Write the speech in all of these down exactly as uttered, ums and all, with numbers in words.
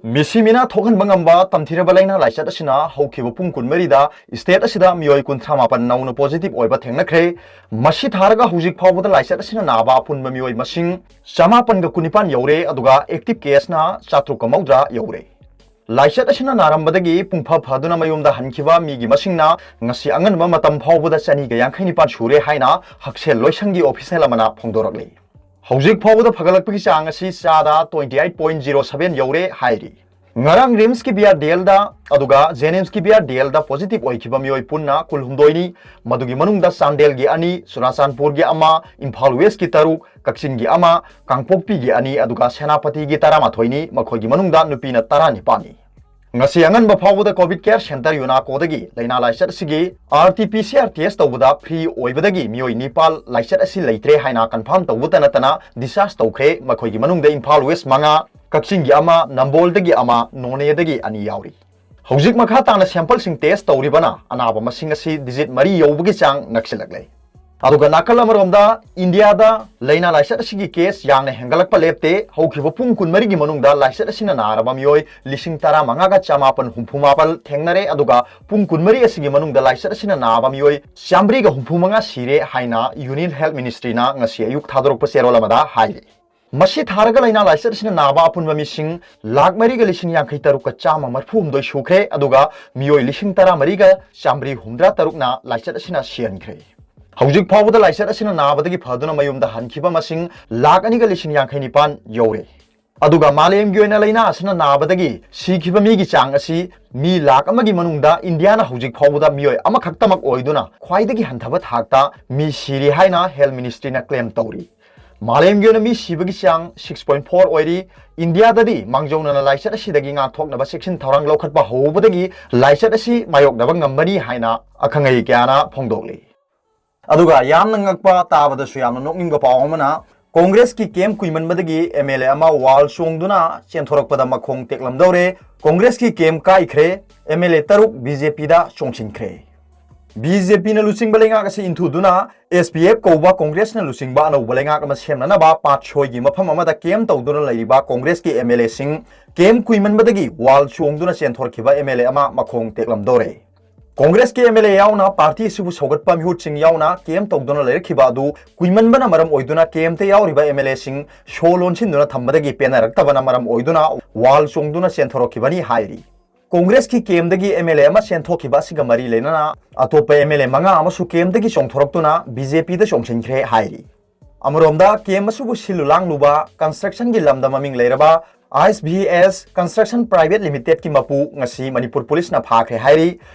ꯃꯤꯁꯤ ꯃꯤꯅꯥ ꯊꯣꯛꯍꯟꯕ ꯉꯝꯕ ꯇꯝꯊꯤꯔꯕ ꯂꯥꯏꯅꯥ ꯂꯥꯏꯆꯠ ꯑꯁꯤꯅ ꯍꯧꯈꯤꯕ ꯄꯨꯡ ꯀꯨꯟꯃꯔꯤꯗ state ꯑꯁꯤꯗ ꯃꯤꯑꯣꯏ ꯀꯨꯟꯊ꯭ꯔꯥ ꯃꯥꯄꯟ ꯅꯧꯅ positive ꯑꯣꯏꯕ ꯊꯦꯡꯅꯈ꯭ꯔꯦ꯫ ꯃꯁꯤ ꯊꯥꯔꯒ ꯍꯧꯖꯤꯛ ꯐꯥꯎꯕꯗ ꯂꯥꯏꯆꯠ ꯑꯁꯤꯅ ꯅꯥꯕ ꯑꯄꯨꯟꯕ ꯃꯤꯑꯣꯏ ꯃꯁꯤꯡ ꯆꯃꯥꯄꯟꯒ ꯀꯨꯟꯅꯤꯄꯥꯟ ꯌꯧꯔꯦ, ꯑꯗꯨꯒ active caseꯅ ꯆꯥꯇ꯭ꯔꯨꯛꯀ ꯃꯧꯗ꯭ꯔꯥ ꯌꯧꯔꯦ꯫ ꯂꯥꯏꯆꯠ ꯑꯁꯤꯅ ꯅꯥꯔꯝꯕꯗꯒꯤ ꯄꯨꯡꯐ ꯐꯗꯨꯅ ꯃꯌꯨꯝꯗ ꯍꯟꯈꯤꯕ ꯃꯤꯒꯤ ꯃꯁꯤꯡꯅ ꯉꯁꯤ ꯑꯉꯟꯕ ꯃꯇꯝ ꯐꯥꯎꯕꯗ ꯆꯅꯤꯒ ꯌꯥꯡꯈꯩ ꯅꯤꯄꯥꯟ ꯁꯨꯔꯦ ꯍꯥꯏꯅ ꯍꯛꯁꯦꯜ ꯂꯣꯏꯁꯪꯒꯤ official ꯑꯃꯅ ꯐꯣꯡꯗꯣꯔꯛꯂꯤ꯫ ꯍꯧꯖꯤꯛ ꯐꯥꯎꯕꯗ ꯐꯒꯠꯂꯛꯄꯒꯤ ꯆꯥꯡ ꯑꯁꯤ ꯆꯥꯗ twenty eight point zero seven ꯌꯧꯔꯦ ꯍꯥꯏꯔꯤ꯫ ꯉꯔꯥꯡ RIMSꯀꯤ BRDLꯗ ꯑꯗꯨꯒ JNIMSꯀꯤ BRDLꯗ positive ꯑꯣꯏꯈꯤꯕ ꯃꯤꯑꯣꯏ ꯄꯨꯟꯅ ꯀꯨꯟꯍꯨꯝꯗꯣꯏꯅꯤ꯫ ꯃꯗꯨꯒꯤ ꯃꯅꯨꯡꯗ ꯆꯥꯟꯗꯦꯜꯒꯤ ꯑꯅꯤ, ꯆꯨꯔꯥꯆꯥꯟꯄꯨꯔꯒꯤ ꯑꯃ, ꯏꯝꯐꯥꯜ Westꯀꯤ ꯇꯔꯨꯛ, ꯀꯛꯆꯤꯡꯒꯤ ꯑꯃ, ꯀꯥꯡꯄꯣꯛꯄꯤꯒꯤ ꯑꯅꯤ, ꯑꯗꯨꯒ ꯁꯦꯅꯥꯄꯇꯤꯒꯤ ꯇꯔꯥꯃꯥꯊꯣꯏꯅꯤ꯫ ꯃꯈꯣꯏꯒꯤ ꯃꯅꯨꯡꯗ ꯅꯨꯄꯤꯅ ꯇꯔꯥꯅꯤꯄꯥꯟꯅꯤ꯫ ꯉꯁꯤ ꯑꯉꯟꯕ ꯐꯥꯎꯕꯗ COVID care center ꯌꯨꯅꯥꯀꯣꯗꯒꯤ ꯂꯥꯏꯅꯥ ꯂꯥꯏꯆꯠ ꯑꯁꯤꯒꯤ RT-PCR test ꯇꯧꯕꯗ free ꯑꯣꯏꯕꯗꯒꯤ ꯃꯤꯑꯣꯏ ꯅꯤꯄꯥꯜ ꯂꯥꯏꯆꯠ ꯑꯁꯤ ꯂꯩꯇ꯭ꯔꯦ ꯍꯥꯏꯅ confirm ꯇꯧꯕꯇ ꯅꯠꯇꯅ discharge ꯇꯧꯈ꯭ꯔꯦ꯫ ꯃꯈꯣꯏꯒꯤ ꯃꯅꯨꯡꯗ ꯏꯝꯐꯥꯜ West ꯃꯉꯥ, ꯀꯛꯆꯤꯡꯒꯤ ꯑꯃ, ꯅꯝꯕꯣꯜꯗꯒꯤ ꯑꯃ, ꯅꯣꯅꯦꯗꯒꯤ ꯑꯅꯤ ꯌꯥꯎꯔꯤ꯫ ꯍꯧꯖꯤꯛ ꯃꯈꯥ ꯇꯥꯅ sampleꯁꯤꯡ test ꯇꯧꯔꯤꯕꯅ ꯑꯅꯥꯕ ꯃꯁꯤꯡ ꯑꯁꯤ digit ꯃꯔꯤ ꯌꯧꯕꯒꯤ ꯆꯥꯡ ꯅꯛꯁꯤꯜꯂꯛꯂꯦ꯫ ꯑꯗꯨꯒ ꯅꯥꯀꯜ ꯑꯃꯔꯣꯝꯗ ꯏꯟꯗꯤꯌꯥꯗ ꯂꯥꯏꯅꯥ ꯂꯥꯏꯆꯠ ꯑꯁꯤꯒꯤ case ꯌꯥꯝꯅ ꯍꯦꯟꯒꯠꯂꯛꯄ ꯂꯦꯞꯇꯦ꯫ ꯍꯧꯈꯤꯕ ꯄꯨꯡ ꯀꯨꯟꯃꯔꯤꯒꯤ ꯃꯅꯨꯡꯗ ꯂꯥꯏꯆꯠ ꯑꯁꯤꯅ ꯅꯥꯔꯕ ꯃꯤꯑꯣꯏ ꯂꯤꯁꯤꯡ ꯇꯔꯥꯃꯉꯥꯒ ꯆꯃꯥꯄꯟ ꯍꯨꯝꯐꯨ ꯃꯥꯄꯜ ꯊꯦꯡꯅꯔꯦ, ꯑꯗꯨꯒ ꯄꯨꯡ ꯀꯨꯟꯃꯔꯤ ꯑꯁꯤꯒꯤ ꯃꯅꯨꯡꯗ ꯂꯥꯏꯆꯠ ꯑꯁꯤꯅ ꯅꯥꯕ ꯃꯤꯑꯣꯏ ꯆꯥꯃꯔꯤꯒ ꯍꯨꯝꯐꯨ ꯃꯉꯥ ꯁꯤꯔꯦ ꯍꯥꯏꯅ Union Health Ministryꯅ ꯉꯁꯤ ꯑꯌꯨꯛ ꯊꯥꯗꯣꯔꯛꯄ ꯆꯦꯔꯣꯜ ꯑꯃꯗ ꯍꯥꯏꯔꯤ꯫ ꯃꯁꯤ ꯊꯥꯔꯒ ꯂꯥꯏꯅꯥ ꯂꯥꯏꯆꯠ ꯑꯁꯤꯅ ꯅꯥꯕ ꯑꯄꯨꯟꯕ ꯃꯤꯁꯤꯡ ꯂꯥꯈ ꯃꯔꯤꯒ ꯂꯤꯁꯤꯡ ꯌꯥꯡꯈꯩ ꯇꯔꯨꯛꯀ ꯆꯥꯝꯃ ꯃꯔꯤꯐꯨ ꯍꯨꯝꯗꯣꯏ ꯁꯨꯈ꯭ꯔꯦ, ꯑꯗꯨꯒ ꯃꯤꯑꯣꯏ ꯂꯤꯁꯤꯡ ꯇꯔꯥꯃꯔꯤꯒ ꯆꯥꯃꯔꯤ ꯍꯨꯝꯗ꯭ꯔꯥ ꯇꯔꯨꯛꯅ ꯂꯥꯏꯆꯠ ꯑꯁꯤꯅ ꯁꯤꯍꯟꯈ꯭ꯔꯦ꯫ ꯍꯧꯖꯤꯛ ꯐꯥꯎꯕꯗ ꯂꯥꯏꯆꯠ ꯑꯁꯤꯅ ꯅꯥꯕꯗꯒꯤ ꯐꯗꯨꯅ ꯃꯌꯨꯝꯗ ꯍꯟꯈꯤꯕ ꯃꯁꯤꯡ ꯂꯥꯈ ꯑꯅꯤꯒ ꯂꯤꯁꯤꯡ ꯌꯥꯡꯈꯩ ꯅꯤꯄꯥꯟ ꯌꯧꯔꯦ꯫ ꯑꯗꯨꯒ ꯃꯥꯂꯦꯝꯒꯤ ꯑꯣꯏꯅ ꯂꯥꯏꯅꯥ ꯑꯁꯤꯅ ꯅꯥꯕꯗꯒꯤ ꯁꯤꯈꯤꯕ ꯃꯤꯒꯤ ꯆꯥꯡ ꯑꯁꯤ ꯃꯤ ꯂꯥꯈ ꯑꯃꯒꯤ ꯃꯅꯨꯡꯗ ꯏꯟꯗꯤꯌꯥꯅ ꯍꯧꯖꯤꯛ ꯐꯥꯎꯕꯗ ꯃꯤꯑꯣꯏ ꯑꯃꯈꯛꯇꯃꯛ ꯑꯣꯏꯗꯨꯅ ꯈ꯭ꯋꯥꯏꯗꯒꯤ ꯍꯟꯊꯕ ꯊꯥꯛꯇ ꯃꯤ ꯁꯤꯔꯤ ꯍꯥꯏꯅ Health Ministryꯅ claim ꯇꯧꯔꯤ꯫ ꯃꯥꯂꯦꯝꯒꯤ ꯑꯣꯏꯅ ꯃꯤ ꯁꯤꯕꯒꯤ ꯆꯥꯡ six point four ꯑꯣꯏꯔꯤ꯫ ꯏꯟꯗꯤꯌꯥꯗꯗꯤ ꯃꯥꯡꯖꯧꯅꯅ ꯂꯥꯏꯆꯠ ꯑꯁꯤꯗꯒꯤ ꯉꯥꯛꯊꯣꯛꯅꯕ ꯆꯦꯛꯁꯤꯟ ꯊꯧꯔꯥꯡ ꯂꯧꯈꯠꯄ ꯍꯧꯕꯗꯒꯤ ꯂꯥꯏꯆꯠ ꯑꯁꯤ ꯃꯥꯌꯣꯛꯅꯕ ꯉꯝꯕꯅꯤ ꯍꯥꯏꯅ ꯑꯈꯪ ꯑꯍꯩ ꯀꯌꯥꯅ ꯐꯣꯡꯗꯣꯛꯂꯤ꯫ ꯑꯗꯨꯒ ꯌꯥꯝꯅ ꯉꯛꯄ, ꯇꯥꯕꯗꯁꯨ ꯌꯥꯝꯅ ꯅꯣꯛꯅꯤꯡꯕ ꯄꯥꯎ ꯑꯃꯅ, ꯀꯣꯡꯒ꯭ꯔꯦꯁꯀꯤ camp ꯀꯨꯏꯃꯟꯕꯗꯒꯤ MLA ꯑꯃ wall ꯆꯣꯡꯗꯨꯅ ꯆꯦꯟꯊꯣꯔꯛꯄꯗ ꯃꯈꯣꯡ ꯇꯦꯛꯂꯝꯗꯧꯔꯦ꯫ ꯀꯣꯡꯒ꯭ꯔꯦꯁꯀꯤ camp ꯀꯥꯏꯈ꯭ꯔꯦ, MLA ꯇꯔꯨꯛ BJPꯗ ꯆꯣꯡꯁꯤꯟꯈ꯭ꯔꯦ꯫ ꯕꯤ ꯖꯦ ꯄꯤꯅ ꯂꯨꯆꯤꯡꯕ ꯂꯩꯉꯥꯛ ꯑꯁꯤ ꯏꯟꯊꯨꯗꯨꯅ ꯑꯦꯁ ꯄꯤ ꯑꯦꯐ ꯀꯧꯕ ꯀꯣꯡꯒ꯭ꯔꯦꯁꯅ ꯂꯨꯆꯤꯡꯕ ꯑꯅꯧꯕ ꯂꯩꯉꯥꯛ ꯑꯃ ꯁꯦꯝꯅꯅꯕ ꯄꯥꯠꯁꯣꯏꯒꯤ ꯃꯐꯝ ꯑꯃꯗ ꯀꯦꯝ ꯇꯧꯗꯨꯅ ꯂꯩꯔꯤꯕ ꯀꯣꯡꯒ꯭ꯔꯦꯁꯀꯤ ꯑꯦꯝ ꯑꯦꯜ ꯑꯦꯁꯤꯡ ꯀꯦꯝ ꯀꯨꯏꯃꯟꯕꯗꯒꯤ ꯋꯥꯜ ꯆꯣꯡꯗꯨꯅ ꯆꯦꯟꯊꯣꯔꯛꯈꯤꯕ ꯑꯦꯝ ꯑꯦꯜ ꯑꯦ ꯑꯃ ꯃꯈꯣꯡ ꯇꯦꯛꯂꯝꯗꯧꯔꯦ꯫ ꯀꯣꯡꯒ꯭ꯔꯦꯁꯀꯤ ꯑꯦꯝ ꯑꯦꯜ ꯑꯦ ꯌꯥꯎꯅ ꯄꯥꯔꯇꯤ ꯑꯁꯤꯕꯨ ꯁꯧꯒꯠꯄ ꯃꯤꯍꯨꯠꯁꯤꯡ ꯌꯥꯎꯅ ꯀꯦꯝ ꯇꯧꯗꯨꯅ ꯂꯩꯔꯛꯈꯤꯕ ꯑꯗꯨ ꯀꯨꯏꯃꯟꯕꯅ ꯃꯔꯝ ꯑꯣꯏꯗꯨꯅ ꯀꯦꯝꯇ ꯌꯥꯎꯔꯤꯕ ꯑꯦꯝ ꯑꯦꯜ ꯑꯦꯁꯤꯡ ꯁꯣ ꯂꯣꯟꯁꯤꯟꯗꯨꯅ ꯊꯝꯕꯗꯒꯤ ꯄꯦꯟꯅꯔꯛꯇꯕꯅ ꯃꯔꯝ ꯑꯣꯏꯗꯨꯅ ꯋꯥꯜ ꯆꯣꯡꯗꯨꯅ ꯆꯦꯟꯊꯣꯔꯛꯈꯤꯕꯅꯤ ꯍꯥꯏꯔꯤ꯫ ꯀꯣꯡꯒ꯭ꯔꯦꯁꯀꯤ ꯀꯦꯝꯗꯒꯤ ꯑꯦꯝ ꯑꯦꯜ ꯑꯦ ꯑꯃ ꯆꯦꯟꯊꯣꯛꯈꯤꯕ ꯑꯁꯤꯒ ꯃꯔꯤ ꯂꯩꯅꯅ ꯑꯇꯣꯞꯄ ꯑꯦꯝ ꯑꯦꯜ ꯑꯦ ꯃꯉꯥ ꯑꯃꯁꯨ ꯀꯦꯝꯗꯒꯤ ꯆꯣꯡꯊꯣꯔꯛꯇꯨꯅ ꯕꯤ ꯖꯦ ꯄꯤꯗ ꯆꯣꯡꯁꯤꯟꯈ꯭ꯔꯦ ꯍꯥꯏꯔꯤ꯫ ꯑꯃꯔꯣꯝꯗ ꯀꯦꯝ ꯑꯁꯤꯕꯨ ꯁꯤꯜꯂꯨ ꯂꯥꯡꯂꯨꯕ ꯀꯟꯁꯇ꯭ꯔꯛꯁꯟꯒꯤ ꯂꯝꯗ ꯃꯃꯤꯡ ꯂꯩꯔꯕ ꯑꯥꯏ ꯑꯦꯁ ꯚꯤ ꯑꯦꯁ ꯀꯟꯁꯇ꯭ꯔꯛꯁꯟ ꯄ꯭ꯔꯥꯏꯚꯦꯠ ꯂꯤꯃꯤꯇꯦꯗꯀꯤ ꯃꯄꯨ ꯉꯁꯤ ꯃꯅꯤꯄꯨꯔ ꯄꯨꯂꯤꯁꯅ ꯐꯥꯈ꯭ꯔꯦ ꯍꯥꯏꯔꯤ꯫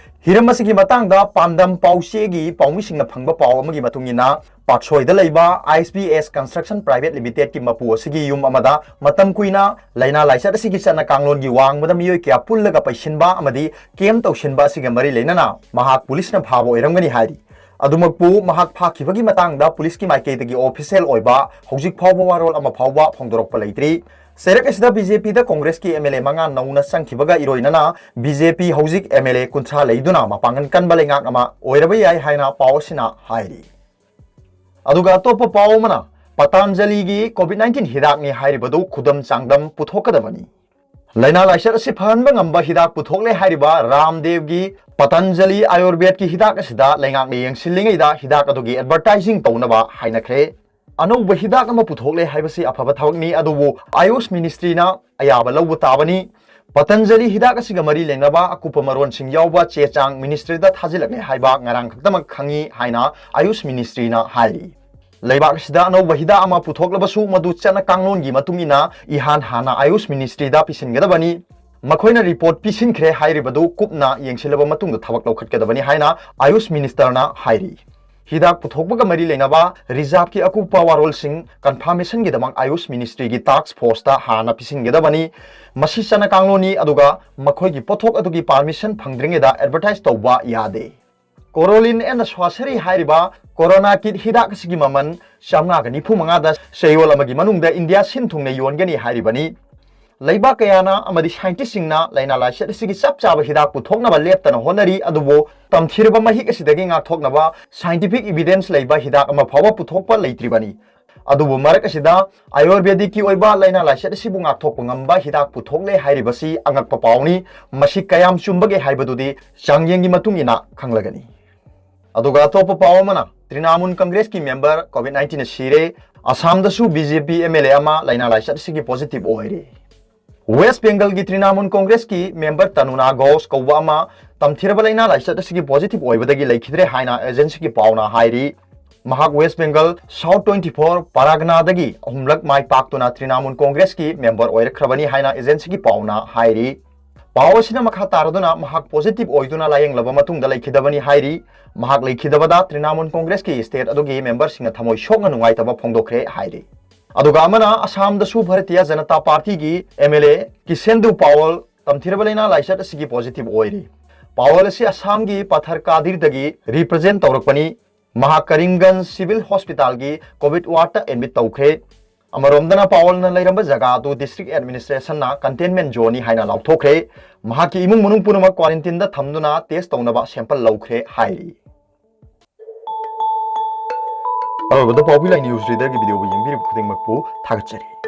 ꯍꯤꯔꯝ ꯑꯁꯤꯒꯤ ꯃꯇꯥꯡꯗ ꯄꯥꯟꯗꯝ ꯄꯥꯎꯆꯦꯒꯤ ꯄꯥꯎꯃꯤꯁꯤꯡꯅ ꯐꯪꯕ ꯄꯥꯎ ꯑꯃꯒꯤ ꯃꯇꯨꯡ ꯏꯟꯅ, ꯄꯥꯠꯁꯣꯏꯗ ꯂꯩꯕ ꯑꯥꯏ ꯑꯦꯁ ꯚꯤ ꯑꯦꯁ ꯀꯟꯁꯇ꯭ꯔꯛꯁꯟ ꯄ꯭ꯔꯥꯏꯚꯦꯠ ꯂꯤꯃꯤꯇꯦꯗꯀꯤ ꯃꯄꯨ ꯑꯁꯤꯒꯤ ꯌꯨꯝ ꯑꯃꯗ ꯃꯇꯝ ꯀꯨꯏꯅ ꯂꯥꯏꯅꯥ ꯂꯥꯏꯆꯠ ꯑꯁꯤꯒꯤ ꯆꯠꯅ ꯀꯥꯡꯂꯣꯟꯒꯤ ꯋꯥꯡꯃꯗ ꯃꯤꯑꯣꯏ ꯀꯌꯥ ꯄꯨꯜꯂꯒ ꯄꯩꯁꯤꯟꯕ ꯑꯃꯗꯤ ꯀꯦꯝ ꯇꯧꯁꯤꯟꯕ ꯑꯁꯤꯒ ꯃꯔꯤ ꯂꯩꯅꯅ ꯃꯍꯥꯛ ꯄꯨꯂꯤꯁꯅ ꯐꯥꯕ ꯑꯣꯏꯔꯝꯒꯅꯤ ꯍꯥꯏꯔꯤ꯫ ꯑꯗꯨꯃꯛꯄꯨ ꯃꯍꯥꯛ ꯐꯥꯈꯤꯕꯒꯤ ꯃꯇꯥꯡꯗ ꯄꯨꯂꯤꯁꯀꯤ ꯃꯥꯏꯀꯩꯗꯒꯤ ꯑꯣꯐꯤꯁꯤꯌꯦꯜ ꯑꯣꯏꯕ ꯍꯧꯖꯤꯛ ꯐꯥꯎꯕ ꯋꯥꯔꯣꯜ ꯑꯃ ꯐꯥꯎꯕ ꯐꯣꯡꯗꯣꯔꯛꯄ ꯂꯩꯇ꯭ꯔꯤ꯫ ꯆꯩꯔꯛ ꯑꯁꯤꯗ ꯕꯤ ꯖꯦ ꯄꯤꯗ ꯀꯣꯡꯒ꯭ꯔꯦꯁꯀꯤ ꯑꯦꯝ ꯑꯦꯜ ꯑꯦ ꯃꯉꯥ ꯅꯧꯅ ꯆꯪꯈꯤꯕꯒ ꯏꯔꯣꯏꯅꯅ ꯕꯤ ꯖꯦ ꯄꯤ ꯍꯧꯖꯤꯛ ꯑꯦꯝ ꯑꯦꯜ ꯑꯦ ꯀꯨꯟꯊ꯭ꯔꯥ ꯂꯩꯗꯨꯅ ꯃꯄꯥꯡꯒꯜ ꯀꯟꯕ ꯂꯩꯉꯥꯛ ꯑꯃ ꯑꯣꯏꯔꯕ ꯌꯥꯏ ꯍꯥꯏꯅ ꯄꯥꯎ ꯑꯁꯤꯅ ꯍꯥꯏꯔꯤ꯫ ꯑꯗꯨꯒ ꯑꯇꯣꯞꯄ ꯄꯥꯎ ꯑꯃꯅ, ꯄꯇꯥꯟꯖꯂꯤꯒꯤ ꯀꯣꯚꯤꯗ ꯅꯥꯏꯟꯇꯤꯟ ꯍꯤꯗꯥꯛꯅꯤ ꯍꯥꯏꯔꯤꯕꯗꯨ ꯈꯨꯗꯝ ꯆꯥꯡꯗꯝ ꯄꯨꯊꯣꯛꯀꯗꯕꯅꯤ꯫ ꯂꯥꯏꯅꯥ ꯂꯥꯏꯆꯠ ꯑꯁꯤ ꯐꯍꯟꯕ ꯉꯝꯕ ꯍꯤꯗꯥꯛ ꯄꯨꯊꯣꯛꯂꯦ ꯍꯥꯏꯔꯤꯕ ꯔꯥꯝꯗꯦꯕꯒꯤ ꯄꯇꯟꯖꯂꯤ ꯑꯥꯌꯨꯔꯕꯦꯗꯀꯤ ꯍꯤꯗꯥꯛ ꯑꯁꯤꯗ ꯂꯩꯉꯥꯛꯅ ꯌꯦꯡꯁꯤꯜꯂꯤꯉꯩꯗ ꯍꯤꯗꯥꯛ ꯑꯗꯨꯒꯤ ꯑꯦꯗꯚꯔꯇꯥꯏꯖꯤꯡ ꯇꯧꯅꯕ ꯍꯥꯏꯅꯈ꯭ꯔꯦ꯫ ꯑꯅꯧꯕ ꯍꯤꯗꯥꯛ ꯑꯃ ꯄꯨꯊꯣꯛꯂꯦ ꯍꯥꯏꯕꯁꯤ ꯑꯐꯕ ꯊꯕꯛꯅꯤ, ꯑꯗꯨꯕꯨ ꯑꯌꯨꯁ ꯃꯤꯅꯤꯁꯇ꯭ꯔꯤꯅ ꯑꯌꯥꯕ ꯂꯧꯕ ꯇꯥꯕꯅꯤ꯫ ꯄꯇꯟꯖꯂꯤ ꯍꯤꯗꯥꯛ ꯑꯁꯤꯒ ꯃꯔꯤ ꯂꯩꯅꯕ ꯑꯀꯨꯞꯄ ꯃꯔꯣꯟꯁꯤꯡ ꯌꯥꯎꯕ ꯆꯦ ꯆꯥꯡ ꯃꯤꯅꯤꯁꯇ꯭ꯔꯤꯗ ꯊꯥꯖꯤꯜꯂꯛꯂꯦ ꯍꯥꯏꯕ ꯉꯔꯥꯡ ꯈꯛꯇꯃꯛ ꯈꯪꯉꯤ ꯍꯥꯏꯅ ꯑꯌꯨꯁ ꯃꯤꯅꯤꯁꯇ꯭ꯔꯤꯅ ꯍꯥꯏꯔꯤ꯫ ꯂꯩꯕꯥꯛ ꯑꯁꯤꯗ ꯑꯅꯧꯕ ꯍꯤꯗꯥꯛ ꯑꯃ ꯄꯨꯊꯣꯛꯂꯕꯁꯨ ꯃꯗꯨ ꯆꯠꯅ ꯀꯥꯡꯂꯣꯟꯒꯤ ꯃꯇꯨꯡ ꯏꯟꯅ ꯏꯍꯥꯟ ꯍꯥꯟꯅ ꯑꯌꯨꯁ ꯃꯤꯅꯤꯁꯇ꯭ꯔꯤꯗ ꯄꯤꯁꯤꯟꯒꯗꯕꯅꯤ꯫ ꯃꯈꯣꯏꯅ ꯔꯤꯄꯣꯔꯠ ꯄꯤꯁꯤꯟꯈ꯭ꯔꯦ ꯍꯥꯏꯔꯤꯕꯗꯨ ꯀꯨꯞꯅ ꯌꯦꯡꯁꯤꯜꯂꯕ ꯃꯇꯨꯡꯗ ꯊꯕꯛ ꯂꯧꯈꯠꯀꯗꯕꯅꯤ ꯍꯥꯏꯅ ꯑꯌꯨꯁ ꯃꯤꯅꯤꯁꯇꯔꯅ ꯍꯥꯏꯔꯤ꯫ ꯍꯤꯗꯥꯛ ꯄꯨꯊꯣꯛꯄꯒ ꯃꯔꯤ ꯂꯩꯅꯕ ꯔꯤꯖꯥꯕꯀꯤ ꯑꯀꯨꯞꯄ ꯋꯥꯔꯣꯜꯁꯤꯡ ꯀꯟꯐꯥꯔꯃꯦꯁꯟꯒꯤꯗꯃꯛ ꯑꯌꯨꯁ ꯃꯤꯅꯤꯁꯇ꯭ꯔꯤꯒꯤ ꯇꯥꯛꯁ ꯐꯣꯔꯁꯇ ꯍꯥꯟꯅ ꯄꯤꯁꯤꯟꯒꯗꯕꯅꯤ꯫ ꯃꯁꯤ ꯆꯠꯅ ꯀꯥꯡꯂꯣꯟꯅꯤ, ꯑꯗꯨꯒ ꯃꯈꯣꯏꯒꯤ ꯄꯣꯠꯊꯣꯛ ꯑꯗꯨꯒꯤ ꯄꯥꯔꯃꯤꯁꯟ ꯐꯪꯗ꯭ꯔꯤꯉꯩꯗ ꯑꯦꯗꯚꯔꯇꯥꯏꯁ ꯇꯧꯕ ꯌꯥꯗꯦ꯫ ꯀꯣꯔꯣꯂꯤꯟ ꯑꯦꯟ ꯁ꯭ꯋꯥꯁꯔꯤ ꯍꯥꯏꯔꯤꯕ ꯀꯣꯔꯣꯅꯥ ꯀꯤꯠ ꯍꯤꯗꯥꯛ ꯑꯁꯤꯒꯤ ꯃꯃꯜ ꯆꯥꯝꯃꯉꯥꯒ ꯅꯤꯐꯨ ꯃꯉꯥꯗ ꯆꯌꯣꯜ ꯑꯃꯒꯤ ꯃꯅꯨꯡꯗ ꯏꯟꯗꯤꯌꯥ ꯁꯤꯟ ꯊꯨꯡꯅ ꯌꯣꯟꯒꯅꯤ ꯍꯥꯏꯔꯤꯕꯅꯤ꯫ ꯂꯩꯕꯥꯛ ꯀꯌꯥꯅ ꯑꯃꯗꯤ ꯁꯥꯏꯟꯇꯤꯁꯁꯤꯡꯅ ꯂꯥꯏꯅꯥ ꯂꯥꯏꯆꯠ ꯑꯁꯤꯒꯤ ꯆꯞ ꯆꯥꯕ ꯍꯤꯗꯥꯛ ꯄꯨꯊꯣꯛꯅꯕ ꯂꯦꯞꯇꯅ ꯍꯣꯠꯅꯔꯤ, ꯑꯗꯨꯕꯨ ꯇꯝꯊꯤꯔꯕ ꯃꯍꯤꯛ ꯑꯁꯤꯗꯒꯤ ꯉꯥꯛꯊꯣꯛꯅꯕ ꯁꯥꯏꯟꯇꯤꯐꯤꯛ ꯏꯕꯤꯗꯦꯟꯁ ꯂꯩꯕ ꯍꯤꯗꯥꯛ ꯑꯃ ꯐꯥꯎꯕ ꯄꯨꯊꯣꯛꯄ ꯂꯩꯇ꯭ꯔꯤꯕꯅꯤ꯫ ꯑꯗꯨꯕꯨ ꯃꯔꯛ ꯑꯁꯤꯗ ꯑꯌꯨꯔꯕꯦꯗꯤꯛꯀꯤ ꯑꯣꯏꯕ ꯂꯥꯏꯅꯥ ꯂꯥꯏꯆꯠ ꯑꯁꯤꯕꯨ ꯉꯥꯛꯊꯣꯛꯄ ꯉꯝꯕ ꯍꯤꯗꯥꯛ ꯄꯨꯊꯣꯛꯂꯦ ꯍꯥꯏꯔꯤꯕꯁꯤ ꯑꯉꯛꯄ ꯄꯥꯎꯅꯤ꯫ ꯃꯁꯤ ꯀꯌꯥꯝ ꯆꯨꯝꯕꯒꯦ ꯍꯥꯏꯕꯗꯨꯗꯤ ꯆꯥꯡꯌꯦꯡꯒꯤ ꯃꯇꯨꯡ ꯏꯟꯅ ꯈꯪꯂꯒꯅꯤ꯫ ꯑꯗꯨꯒ ꯑꯇꯣꯞꯄ ꯄꯥꯎ ꯑꯃꯅ, ꯇ꯭ꯔꯤꯅꯥꯃꯨꯜ ꯀꯪꯒ꯭ꯔꯦꯁꯀꯤ ꯃꯦꯝꯕꯔ ꯀꯣꯚꯤꯗ ꯅꯥꯏꯟꯇꯤꯟꯅ ꯁꯤꯔꯦ꯫ ꯑꯁꯥꯝꯗꯁꯨ B J P M L A ꯑꯃ ꯂꯥꯏꯅꯥ ꯂꯥꯏꯆꯠ ꯑꯁꯤꯒꯤ ꯄꯣꯖꯤꯇꯤꯚ ꯑꯣꯏꯔꯦ꯫ ꯋꯦꯁ ꯕꯦꯡꯒꯜꯒꯤ ꯇ꯭ꯔꯤꯅꯥꯃꯨꯜ ꯀꯪꯒ꯭ꯔꯦꯁꯀꯤ ꯃꯦꯝꯕꯔ ꯇꯅꯨꯅꯥ ꯘꯣꯁ ꯀꯧꯕ ꯑꯃ ꯇꯝꯊꯤꯔꯕ ꯂꯥꯏꯅꯥ ꯂꯥꯏꯆꯠ ꯑꯁꯤꯒꯤ ꯄꯣꯖꯤꯇꯤꯚ ꯑꯣꯏꯕꯗꯒꯤ ꯂꯩꯈꯤꯗ꯭ꯔꯦ ꯍꯥꯏꯅ ꯑꯦꯖꯦꯟꯁꯤꯒꯤ ꯄꯥꯎꯅ ꯍꯥꯏꯔꯤ꯫ ꯃꯍꯥꯛ West Bengal South twenty four ꯄꯥꯔꯒꯅꯥꯗꯒꯤ ꯑꯍꯨꯝꯂꯛ ꯃꯥꯏ ꯄꯥꯛꯇꯨꯅ ꯇ꯭ꯔꯤꯅꯥꯃꯨꯜ ꯀꯪꯒ꯭ꯔꯦꯁꯀꯤ ꯃꯦꯝꯕꯔ ꯑꯣꯏꯔꯛꯈ꯭ꯔꯕꯅꯤ ꯍꯥꯏꯅ ꯑꯦꯖꯦꯟꯁꯤꯒꯤ ꯄꯥꯎꯅ ꯍꯥꯏꯔꯤ꯫ ꯄꯥꯎ ꯑꯁꯤꯅ ꯃꯈꯥ ꯇꯥꯔꯗꯨꯅ ꯃꯍꯥꯛ ꯄꯣꯖꯤꯇꯤꯚ ꯑꯣꯏꯗꯨꯅ ꯂꯥꯌꯦꯡꯂꯕ ꯃꯇꯨꯡꯗ ꯂꯩꯈꯤꯗꯕꯅꯤ ꯍꯥꯏꯔꯤ꯫ ꯃꯍꯥꯛ ꯂꯩꯈꯤꯗꯕꯗ ꯇ꯭ꯔꯤꯅꯥꯃꯨꯜ ꯀꯪꯒ꯭ꯔꯦꯁꯀꯤ ꯁ꯭ꯇꯦꯠ ꯑꯗꯨꯒꯤ ꯃꯦꯝꯕꯔꯁꯤꯡꯅ ꯊꯃꯣꯏ ꯁꯣꯛꯅ ꯅꯨꯡꯉꯥꯏꯇꯕ ꯐꯣꯡꯗꯣꯛꯈ꯭ꯔꯦ ꯍꯥꯏꯔꯤ꯫ ꯑꯗꯨꯒ ꯑꯃꯅ, ꯑꯁꯥꯝꯗꯁꯨ ꯚꯥꯔꯇꯤꯌ ꯖꯅꯇꯥ ꯄꯥꯔꯇꯤꯒꯤ ꯑꯦꯝ ꯑꯦꯜ ꯑꯦ ꯀꯤꯁꯦꯟꯗꯨ ꯄꯥꯋꯜ ꯇꯝꯊꯤꯔꯕ ꯂꯥꯏꯅꯥ ꯂꯥꯏꯆꯠ ꯑꯁꯤꯒꯤ ꯄꯣꯖꯤꯇꯤꯚ ꯑꯣꯏꯔꯤ꯫ ꯄꯥꯋꯜ ꯑꯁꯤ ꯑꯁꯥꯝꯒꯤ ꯄꯊꯔꯀꯥꯗꯤꯔꯗꯒꯤ ꯔꯤꯄ꯭ꯔꯖꯦꯟ ꯇꯧꯔꯛꯄꯅꯤ꯫ ꯃꯍꯥꯛ ꯀꯔꯤꯝꯒꯟꯖ ꯁꯤꯚꯤꯜ ꯍꯣꯁꯄꯤꯇꯥꯜꯒꯤ ꯀꯣꯚꯤꯗ ꯋꯥꯔꯗꯇ ꯑꯦꯗꯃꯤꯠ ꯇꯧꯈ꯭ꯔꯦ꯫ ꯑꯃꯔꯣꯝꯗꯅ, ꯄꯥꯋꯜꯅ ꯂꯩꯔꯝꯕ ꯖꯒꯥ ꯑꯗꯨ ꯗꯤꯁꯇ꯭ꯔꯤꯛ ꯑꯦꯗꯃꯤꯅꯤꯁꯇ꯭ꯔꯦꯁꯟꯅ ꯀꯟꯇꯦꯟꯃꯦꯟ ꯖꯣꯟꯅꯤ ꯍꯥꯏꯅ ꯂꯥꯎꯊꯣꯛꯈ꯭ꯔꯦ꯫ ꯃꯍꯥꯛꯀꯤ ꯏꯃꯨꯡ ꯃꯅꯨꯡ ꯄꯨꯝꯅꯃꯛ ꯀ꯭ꯋꯥꯔꯦꯟꯇꯤꯟꯗ ꯊꯝꯗꯨꯅ ꯇꯦꯁ ꯇꯧꯅꯕ ꯁꯦꯝꯄꯜ ꯂꯧꯈ꯭ꯔꯦ ꯍꯥꯏꯔꯤ꯫ ꯑꯔꯣꯏꯕꯗ ꯄꯥꯎꯕꯤ ꯂꯥꯏ ꯅ꯭ꯌꯨꯁ ꯔꯤꯗꯔꯒꯤ ꯚꯤꯗꯤꯑꯣꯕꯨ ꯌꯦꯡꯕꯤꯔꯤꯕ ꯈꯨꯗꯤꯡꯃꯛꯄꯨ ꯊꯥꯒꯠꯆꯔꯤ꯫